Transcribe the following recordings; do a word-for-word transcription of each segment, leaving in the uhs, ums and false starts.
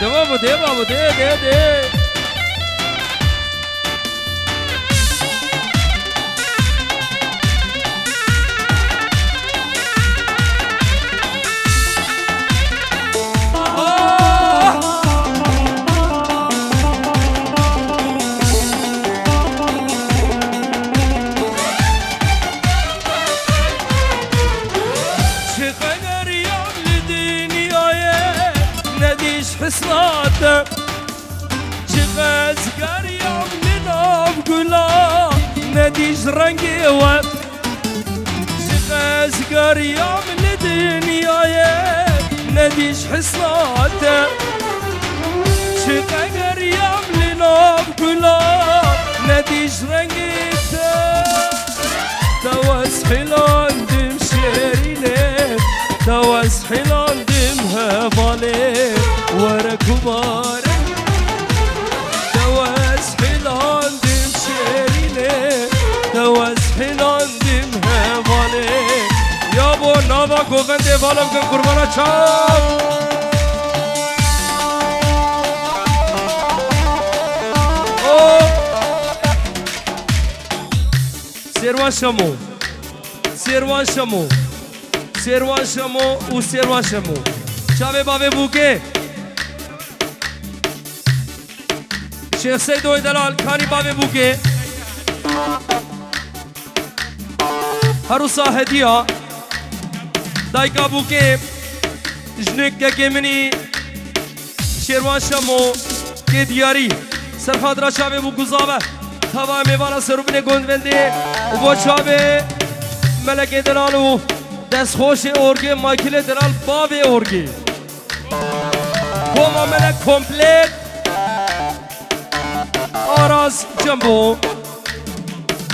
Devam bu, devam bu, de, de, de. Çi qegeriyam li dinyayê, ne dîş hisna te. Çi qegeriyam li nav gula, ne dîş rengê we. Çi qegeriyam li dinyayê, ne dîş hisna te. Çi qegeriyam li nav gula, ne dîş rengê te. Te wez hilandim şêrînê, te wez hilandim hevalê, were kumar. Te wez hilandim şêrînê, te wez hilandim hevalê. Ya bo nava govendê vala bikin qurbana çav. Oh! Sêrwan Şemo. Sêrwan Şemo. Sêrwan Şemo û Sêrwan Şemo. Çavê bavê bûkê. Şêx Seydoyê delal, kanî bavê bûkê. Her wisa hediya. Dayika bûkê. Jinik kekê min î. Şêrwan Şemo kê diyarî, serxadira çavê bû guzave, tava mêvana serûbinê gondvendê û bo çavê Melekê delal û destxoşê orgê Maykilê delal bavê orgê. Koma Melek komplet Aras Cembo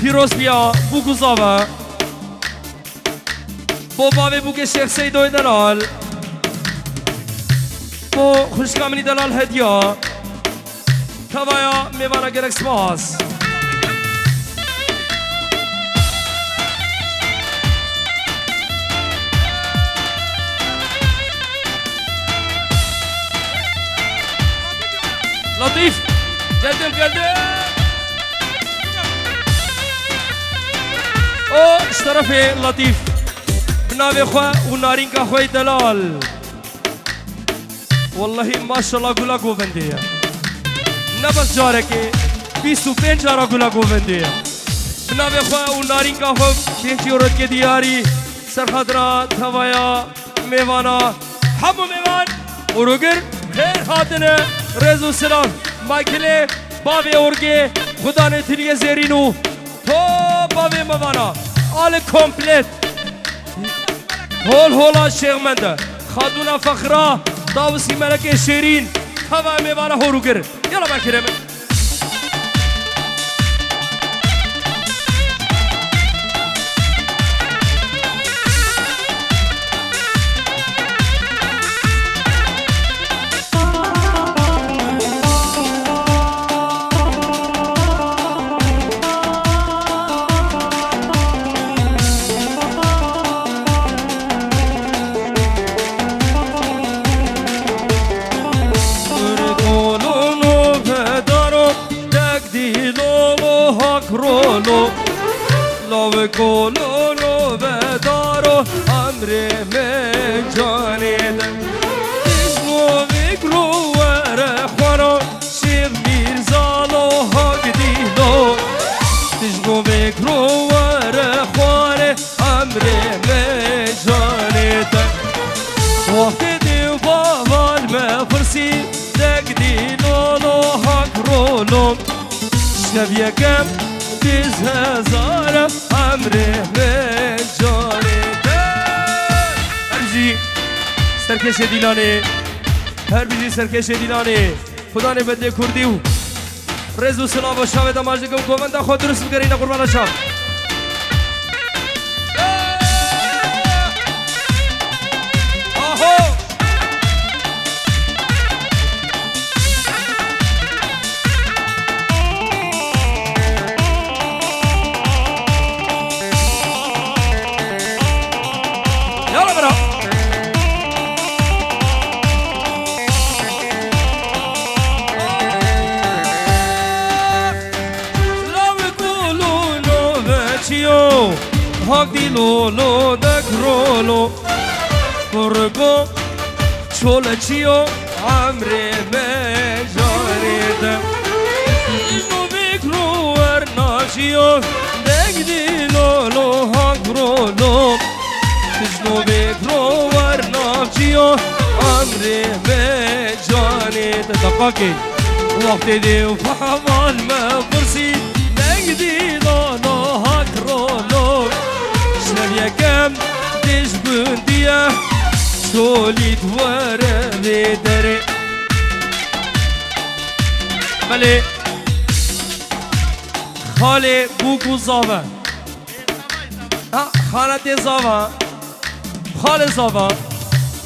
pîroz biya bû guzave. Bo bavê bûkê Şêx Seydoyê delal. Bo xwişka min î delal hediya. Tavaya mêvana gelek spas. Latîf. Geldim, geldim. O, ji terefê Latîf. Bi navê xwe û narînka xwe yê delal. Wellehî maşallah gula govendê ye. Ne bes carekê, bîst û pênc cara gula govendê ye. Bi navê xwe û narînka xwe pênc euro dike diyarî, serxatira tevaya mêvana. Hemû mêvan û rûgir xêr hatine, rêz û silav. Maykilê bavê orgê, xudanê tiliyê zêrîn û to bavê mêvana. Ali komplet. Hol hola Şêx Mende. Xatûna Fexra, Dawusî Melekê Şêrîn, teva mêvana hor û gir. Yala Bekirê min. Kolo novedaro, dek dîlolo hak rolo. Lawê kolo novedaro, emrê me canê de. Dijno vekro were xwara, Şêx Mîrzalo hak dîlo. Dijno vekro were xware, emrê me canê te. Wextê dê û baval me firsî, dek dîlolo hak rolo. Şev yekem bîst hezar, emrê me canê te. Her bijî serkêşê Dîlanê. Her bijî serkêşê Dîlanê. Xudanê bendê Kurdî û rêz û silav û şavê demaç dikim, govenda xwe dirust bigerîne qurbana şav. Aho! Yala bira. Lolo dek rolo, kurgo, çolekçiyo, emrê me canê te. Ji novêk ro wer navçiyo, deng dî lolo hak rolo. Ji novêk ro wer navçiyo, emrê me canê te. Deqakê. Wextê dê û heval me pirsî, deng dî lolo hak rolo. Şev yekem dê ji gundiye, çolî di were vê derê. Belê. Xalê bûk û zave. Ha, xanetê zava. Xalê zava.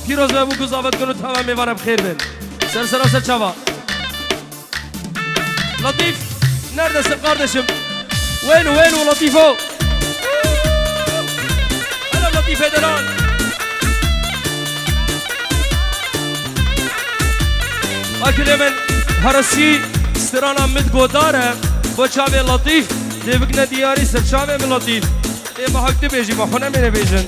Pîroz be bûk û zave dikin û teva mêvana bi xêr bin. Ser sera ser çava. Latîf, neredesin kardeşim? Weyno, weyno Latîfo. Hele Latîfê delal. Akilê min, heresî strana min godar e. Bo çavê Latîf, dê bikine diyarî ser çavê min Latîf. Ê, ma hak dibêjî, ma xwe nemêne bêjin.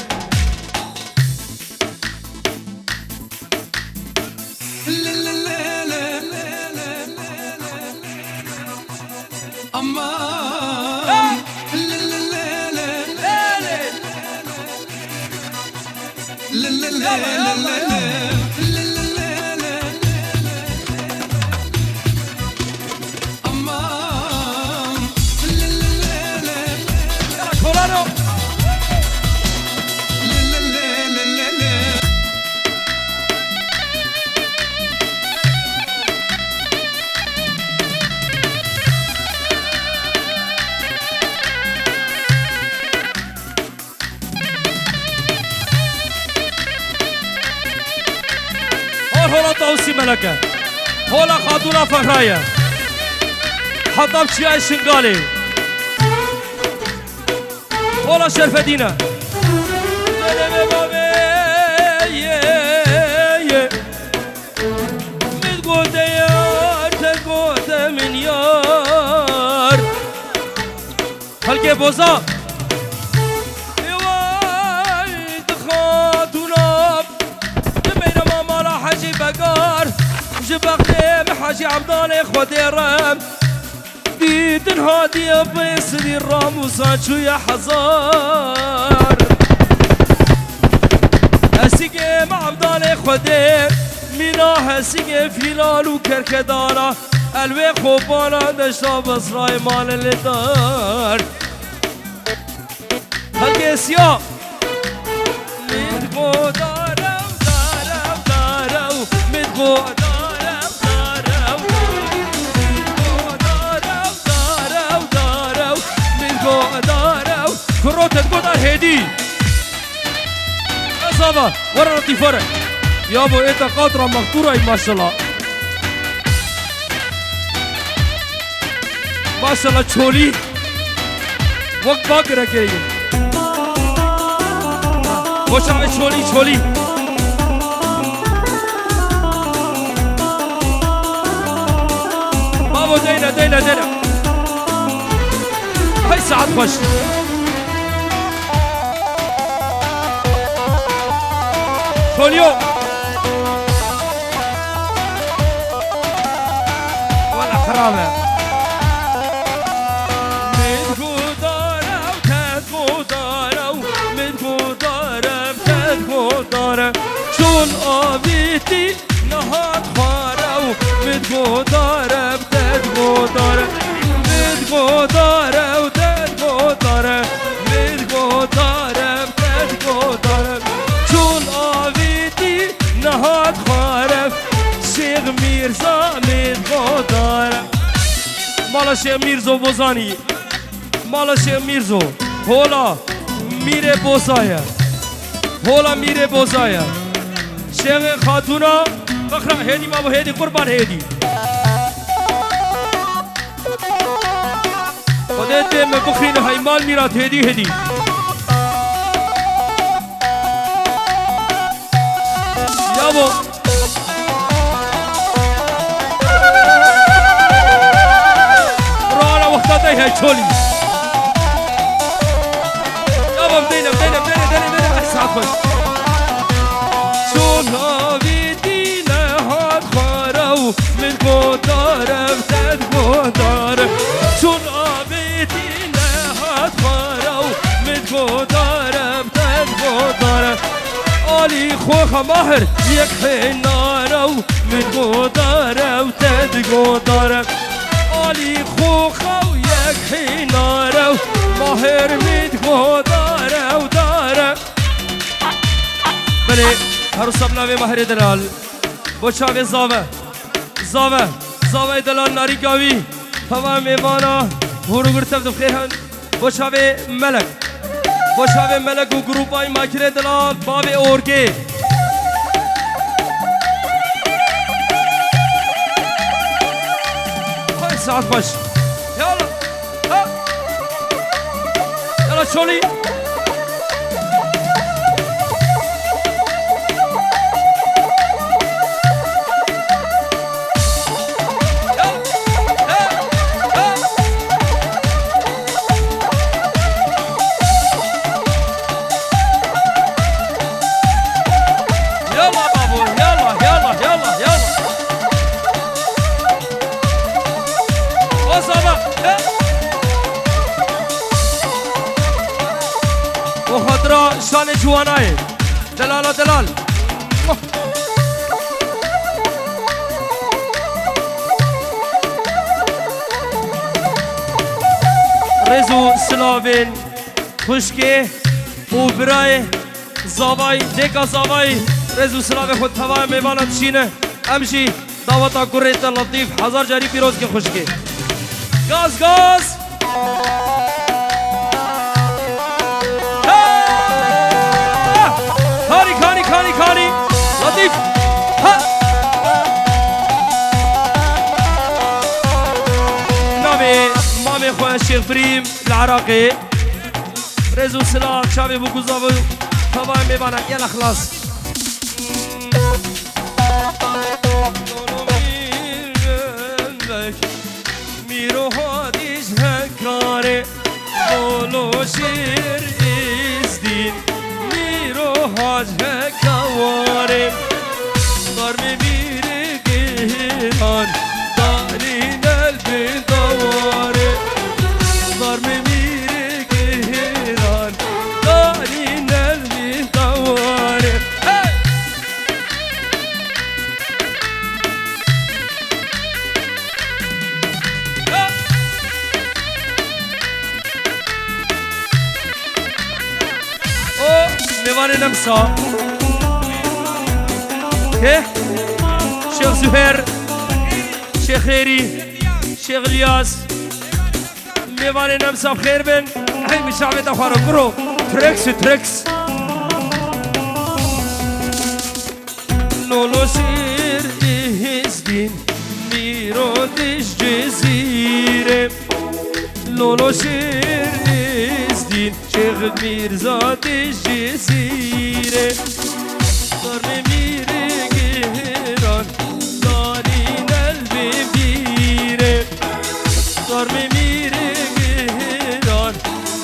Hol hola Tawusî Meleke. Hola Xatûna Fexraye. Heta bi Çiyayê Şingalê. Hola Şerfedîne. Dedê me bavê ye, ye. Min gote yar, te gote min yar. Xelkê Boza. Ê way di xatûna, di meyrema mala Hecî Begar, ji bextê min Hecî Ebdalê Xwedê re. Dîtin hatiye pê sidî ramûsa çûye hezar. Hesigê me Ebdalê Xwedê, mîna hesigê fîlal û kerkedana. Elwê xopana deşta Besrayê male lê dar. Xelkê siya. Min go darew, darew, darew. Min go darew, darew, darew. Min go darew, darew, darew. Min go darew. Kuro te go dar hêdî. Zava, were Latîf were. Ya bo êta qatra mextûrayî maşallah. Maşallah Çolî. Wek bagireke ye. Boşa ve Çolî, Çolî. Babo deyne, deyne, deyne. Hey saet xweş. Kolyo. Wala xirab e. Min ku dare û te ku dare û min ku dare û te ku dare. Çûn avîtî Niha dixware û min digodare, bi te digodare. Min digodare û te digodare. Min digodare, bi te digodare. Çûn avîtî niha dixware. Şêx Mîrza min digodare. Mala Şêx Mîrzo Bozanî. Mala Şêx Mîrzo. Hola Mîrê Boza ye. Hola Mîrê Boza ye. Şêxê Xatûna Fexra, hêdî babo, hêdî qurban, hêdî. Xwedê tê me bixîne heymal Mîrat, hêdî, hêdî. Yabo. Rana wexta dey hey Çolî. Ya bab deyne, deyne, Alî xoxa mahir yek hênare û min godare û te digodare. Alî xoxa û yek hênare û mahir min godare û dare. Belê, her wisa bi navê Mahirê Delal. Bo çavê zave. Zave. Zavayê Delal Narî Gavî. Teva mêvana hûr û gûr tev dixêrin. Bo çavê Melek. Bo çavê Melek û grûpayê Makirê Delal, bavê Orgê. Xweş, saet xweş. Yala. Ha. Yala çolî. Yala babo, yala, yala, yala, yala. O zaman, he? O xatira şanê ciwanayê. Delala delal. Rêz û silavên xwişkê û birayê zavayî, dêka zavayî, rêz û silavê xwe tevaya mêvana dişîne. Em jî daweta kurê te Letîf hezar carî pîroz kin xwişkê. Gaz, gaz! Kanî, kanî, kanî, kanî. Letîf. Ha! Navê mamê xwe Şêx Birîm li Iraqê. Rêz û silav çavê bû guzav û tavayê mêvana. Yela xilas. Mîro Hadî ji Hekarê, Lolo Şêr Êzdîn, Mîro Hac Hekawarê, Darmê Mîrê Gêran, Darî Nelbê Dawarê, Darmê Mîrê Gêran, Darî Nelbê Dawarê. Hey! O mêvanê nemsa. Kê? Şêx Züher, Şêx Xêrî, Şêx İlyas. Mêvanê nemsa bi xêr bin. Hey, min çavê te xwaro, kuro. Treks, treks. Lolo Şêr Êzdîn, Mîro Dij Cizîrê. Lolo Şêr Êzdîn, Şêx Mîrza Dij Cizîrê. Sarmê Mîrê Gêran, Darî Nelbê Vîrê. Sarmê Mîrê Gêran,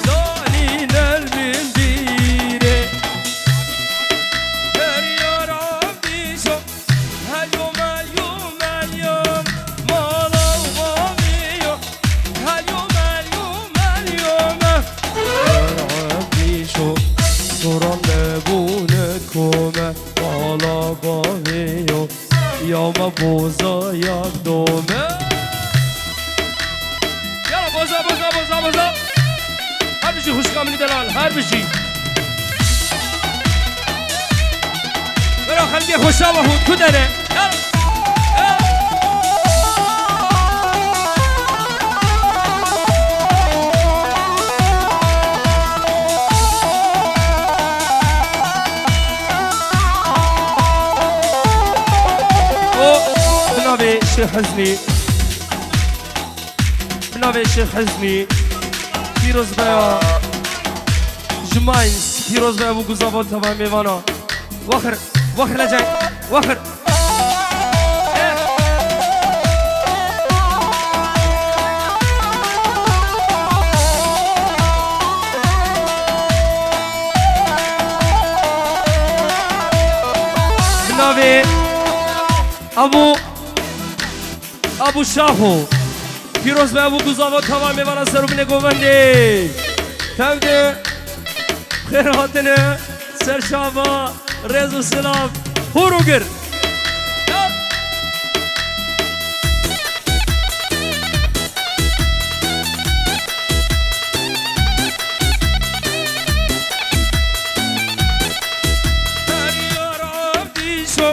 Darî Nelbê Vîrê. Her yara bîşo. Helyo melyo melyo, mala û bavê yo. Helyo melyo melyo me. Her ebîşo, soran nebûne kome, mala bavê yo. Ya me boza ya dome. Yala boza, boza, boza, boza. Her bijî xwişka min delal, her bijî. Wera xelkê xweşa we hûn ku dere. Yala. O, bi navê Şêx Heznî. Bi navê Şêx Heznî, pîroz be ya. Ji Mainz, pîroz be ya bû guzava teva mêvana. Wexir, wexir leceng, wexir. Bi navê Abu Abu Şaho. Pîroz be Abu Guzavo, tava mêvana serûbinê govendê. Tev de xêr hatine ser şava. Rêz û silav. Hûr û gir. Her yar Evdîşo,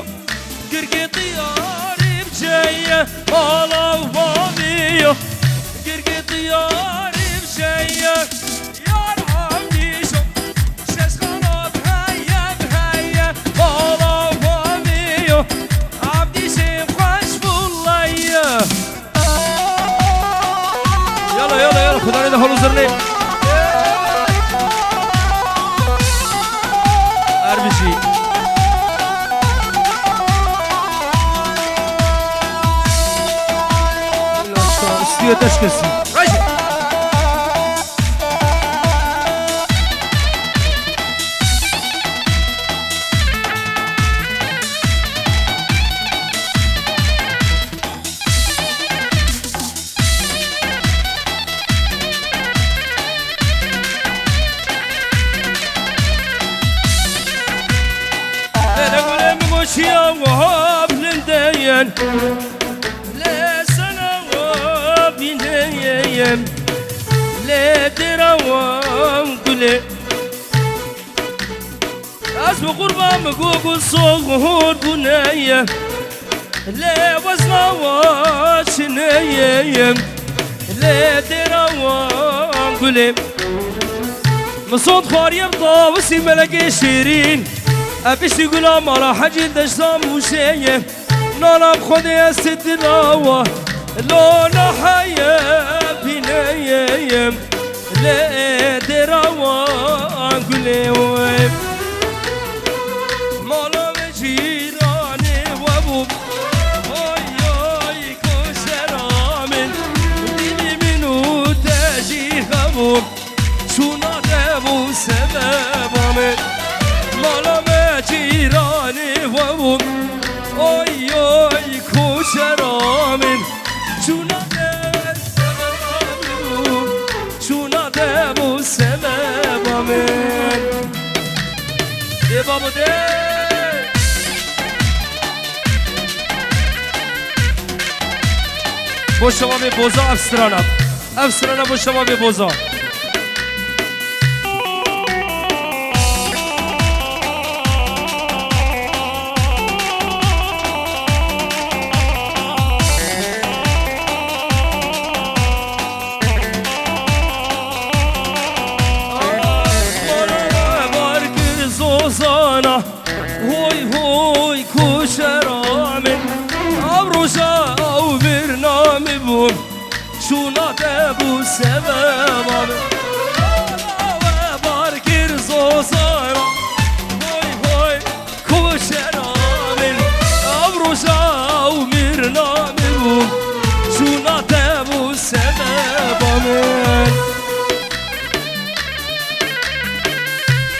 girgê diyarî biceye, mala û bavî yo. Girgê diyarî biceye, yar Evdîşo, şeş xanat heye, heye, mala û bavî yo. Evdîşê xweş wuleye. Yala, yala, yala, Xudanê de hol û zirnê. Her bijî. Stüdyo teşkesi. Lê gulê min goşiya wiha bilind ên. Lê sena we bîneyê. Lê dêra we gulê. Ez bi qurban bi gog û soxor bûne ye. Lê wezna wa çine ye. Lê dêra wa gulê. Min sond xwariye bi tawisî melekê şêrîn. E piştî gula mala hecî deşta Mûşê ye. Nana bi Xwedê ez titira wa, lo naheye bîneyê yim, lê dêra wa gulê wê. Mala me cîranê we bû, oy oy koşera min, dilî min û te jî hebû. Çûna te bû sebeba min, mala me cîranê we bû. Oy oy koçera min, çûna te sebeba min bû, çûna te bû sebeba min. Dê babo dê. Bo şewabê boza ev strana. Ev strana bo şewabê boza. Bar kir zozana. Hoy hoy koşera min, ev roja ew birna min bû, çûna te bû sebeba min. Ala we bar kir zozana. Hoy hoy koşera min, ev roja ew birna min bû, çûna te bû sebeba min.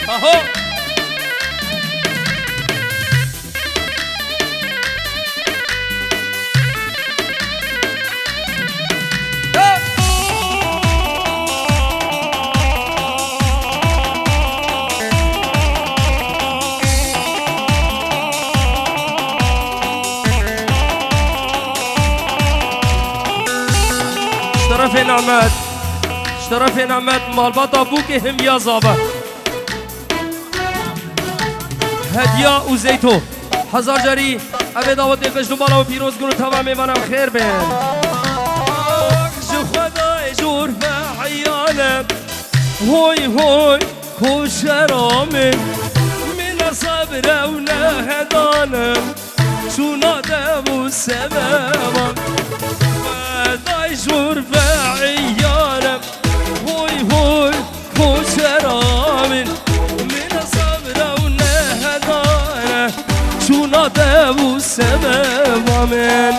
Aho! Şerefê Namet. Şerefê Namet, malbata bûkê him ya zave. Hediya û zeyto. Hezar carî evê dawetê xweş li mala we pîroz gul û teva mêvana xêr bên. Ji Xwedayê jor ve eyane. Hoy hoy koşera min. Min ne sebr ew ne hedane. Çûna te bû sebeba. Xwedayê jor ve eyane. Hoy hoy koçera min, min ne sebr ew ne hedane, çûna te bû sebeba min.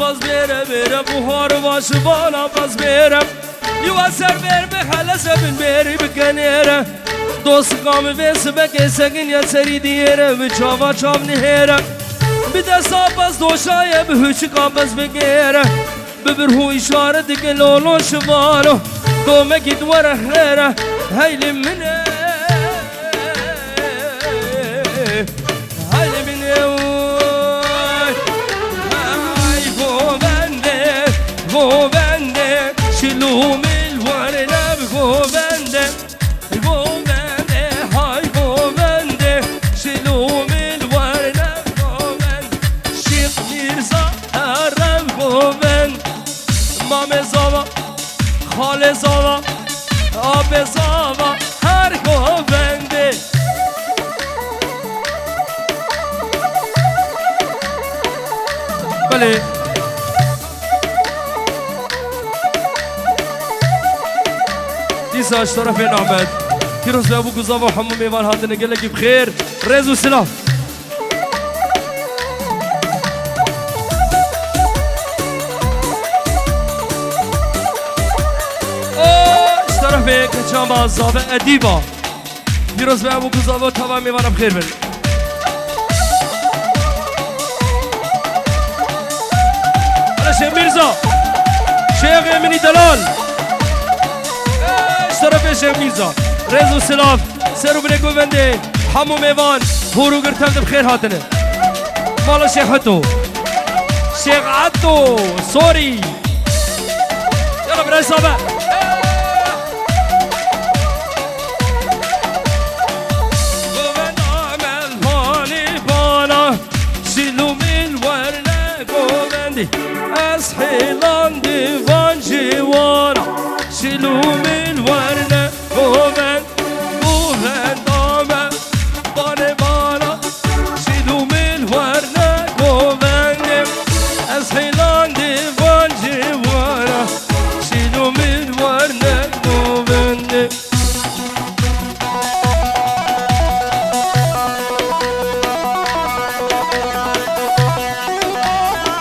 Baz bêre bêre buhar va şivana baz bêre. Yuva ser bêr bi hele zebin bêrî bikenêre. Dostika mi vê sibekê segin ya serî diyêre, bi çava çav nihêre. Bi desta baz doşaye, bi hûçika baz bigêre. Bi birhû îşare dike lolo şivano. Domekî di were xêre, heylê min e. Heylê min e oy. Ay govende, govende, şilû mil were ne bi govende. Govende, hay govende, şilû mil were ne govend. Şîx Mîrza, erev govend. Mame zava, xale zava, abe zava, her govendê. Belê. Dîsa ji terefê Ahmed. Pîroz be bû ku zava hemû mêvan hatine gelekî bi xêr. Rêz û silav. Ji terefê keçan ba zave edîba. Pîroz be ew ku zave tava mêvana bi xêr bin. Hele Şêx Mîrza. Şêxê minî delal. Ji terefê Şêx Mîrza. Rêz û silav. Ser û binê govendê, hemû mêvan, hûr û gir tev de bi xêr hatine. Mala Şêx Heto. Şêx Heto, sorry. Yala birayê sabe. Govenda me li balê bana, şîl û mîl werne govendî. Ez hêlan divan ciwana, şîl û mîl werne govend. Govenda me balê bala, şîl û mîl werne govendê. Ez hêlan divan ciwana, şîl û mîl werne govendê.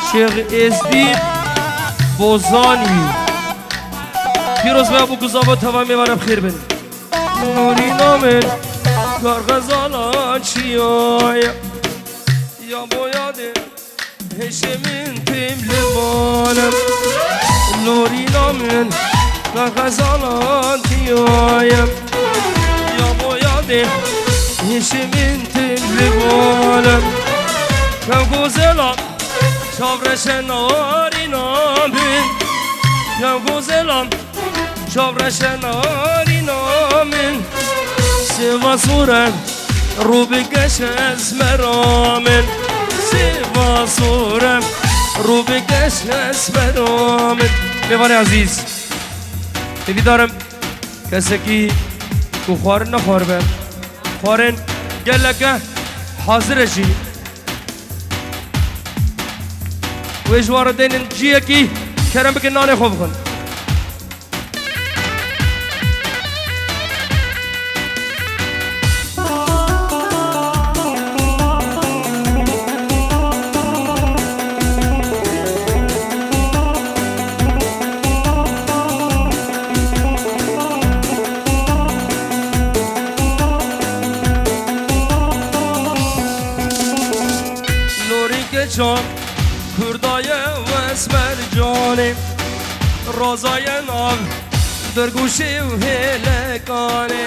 Şêx Êzdî Bozanî. Pîroz be bû ku zava teva mêvana bi xêr bin. Nûrîna min, kar xezala çiyaye. Ya bo yadê hêşê min tim li van e. Nûrîna min, kar xezala çiyaye. Ya bo yadê hêşê min tim li van e. Kew gozela çavreşe narîna min. Kew gozela çavreşe narîna min. Sêva sore rû bikeş esmera min. Sêva sore rû bikeş esmera min. Mêvanê ezîz, hêvîdar im kesekî ku xwarin nexwaribe, xwarin geleke hazir e jî. Wê ji wan re deynin ciyekî, kerem bikin nanê xwe bixwin. Norî keçan Kurda ye û esmer canê, raza ye nav dergûşê û hêlekanê.